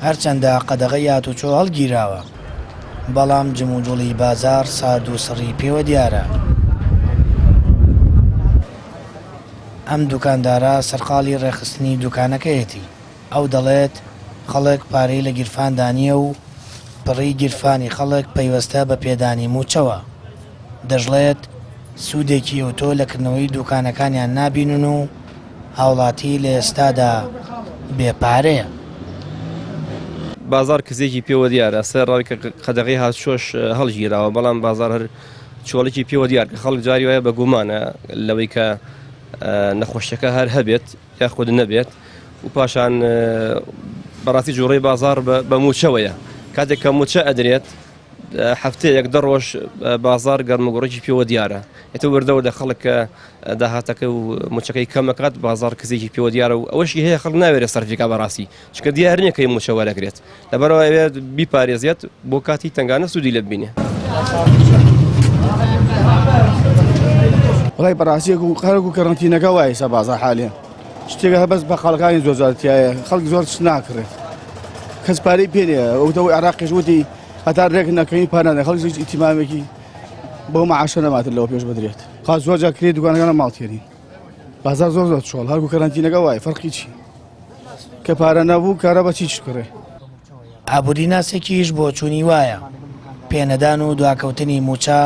هەرچەندە قەدەغەی هاتوچۆ هەڵگیراوە، بەڵام جموجوڵی بازاڕ سارد و سڕی پێوە دیارە. ئەم دوکاندارە سەرقاڵی ڕێکخستنی دوکانەکەیەتی. ئەو دەڵێت، خەڵک پارەی لە گیرفاندا نییە و پڕی گیرفانی خەڵک پەیوەستە بە پێدانی مووچەوە. دەشڵێت، سوودێکی ئەوتۆ لە کردنەوەی دووکانەکانیان نابینن و هاوڵاتی لە ئێستادا بێ پارەیە. بازاڕ کزێکی پێوە دیارە، سەرەڕای کە قەدەغەی هاتوچۆش هەڵگیراوە، بەڵام بازاڕ هەر چۆڵێکی پێوە دیار کە خەڵک جاری وایە بە گومانە لەوەی کە نەخۆشیەکە هەر هەبێت یاخود نەبێت و پاشان بەڕاستی جوڵەی بازاڕ بە مووچەوەیە کاتێک کە مووچە ئەدرێت هەفتەیەک دە ڕۆژ بازار گەرموگوڕێکی پێوە دیارە ئێتە وردە وردە خەڵک کە داهاتەکە و موچەکەی کەمەکات بازار کزێکی پێوە دیارە و ئەوەشی هەیە خەڵک ناوێرێ سەرفیکا بەڕاستی چونکە دیار نییە کەی موچە وەرەگرێت لەبەرەوە ئەوێت بیپارێزێت بۆ کاتی تەنگانە سوودی لێ ببینێ. وڵی بەڕاستی خەرک و کەرەنتینەکە وایە سە بازار حالێ شتێکە هە بەس بەقاڵەکانی زۆر زۆر تایە خەڵک زۆر شت ناکڕێت کەس پارەی پێ نییە ئەوتەوە عێراقیش وتی هەتا رێک نەکەین پارە نادەن خەڵک هیچ ئیتیمامێکی بەو معاشە نەماتر لەوە پێش بدرێت خاص زۆر جار کرێ دوکانەکانە ماڵ تێرین بازار زۆر زۆر چۆڵ هەرگو کەرەنتینەکە وایە فەرقی چی کە پارە نەبوو کارە بە چی کڕێ. ئابووریناسێکیش بۆچوونی وایە، پێنەدان و دواکەوتنی مووچە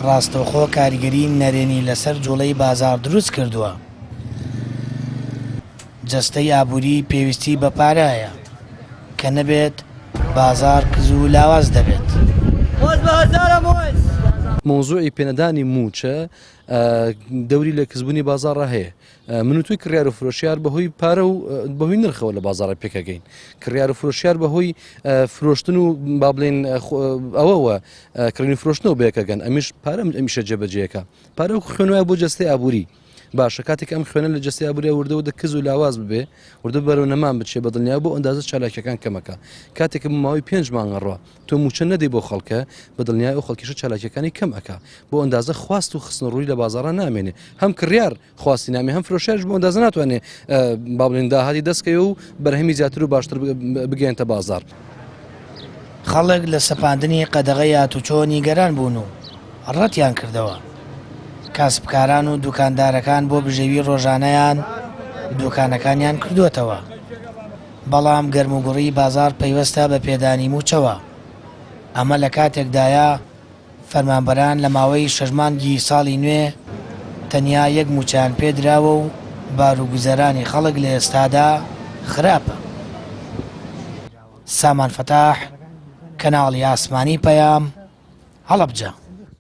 ڕاستەوخۆ کاریگەری نەرێنی لەسەر جوڵەی بازاڕ دروست کردووە. جەستەی ئابووری پێویستی بە پارە هەیە، کە نەبێت بازاڕ کز و لاواز دەبێت. مەوزوعی پێنەدانی مووچە دەوری لە کزبوونی بازاڕا هەیە. من و تۆی کڕیار و فرۆشیار بەهۆی پارە و بەهۆی نرخەوە لە بازاڕە پێکەگەین. کڕیار و فرۆشیار بەهۆی فرۆشتن و با بڵێین ئەوەوە کڕین و فرۆشتنەوە بەیەکەگەن. ئەمیش پارە ئەمیشە جێبەجێیەکە. پارە وەکو خوێن وایە بۆ جەستەی ئابووری. باشە کاتێک ئەم خوێنە لە جەستەی ئابووریا وردە وردە کز و لاواز ببێ، وردە بەرەو نەمان بچێ، بە دڵنیایی بۆ ئەندازە چالاکیەکان کەمەکە. کاتێک کە بۆ ماوەی پێنج مانگ ئەڕوا تۆ مووچە نەدەی بۆ خەڵکە، بە دڵنیایی ئەو خەڵکیشە چالاکیەکانی کەم ئەکا. بۆ ئەندازە خواست و خستنەڕووی لە بازاڕا نامێنێ. هەم کڕیار خواستی نامێ، هەم فرۆشیاریش بۆ ئەندازە ناتوانێ با بڵێین داهاتی دەست کەوێ و بەرهەمی زیاتر و باشتر بگەیەنتە بازاڕ. خەڵک لە سەپاندنی قەدەغەی هاتوچۆ نیگەران بوون و ڕەتیان کردەوە. کاسبکاران و دوکاندارەکان بۆ بژێوی ڕۆژانەیان دوکانەکانیان کردووەتەوە، بەڵام گەرموگوڕیی بازاڕ پەیوەستە بە پێدانی مووچەوە. ئەمە لە کاتێکدایە فەرمانبەران لە ماوەی شەش مانگی ساڵی نوێ تەنیا یەک مووچەیان پێدراوە و باروگوزەرانی خەڵک لە ئێستادا خراپە. سامان فەتاح، کەناڵی ئاسمانی پەیام، هەڵەبجە.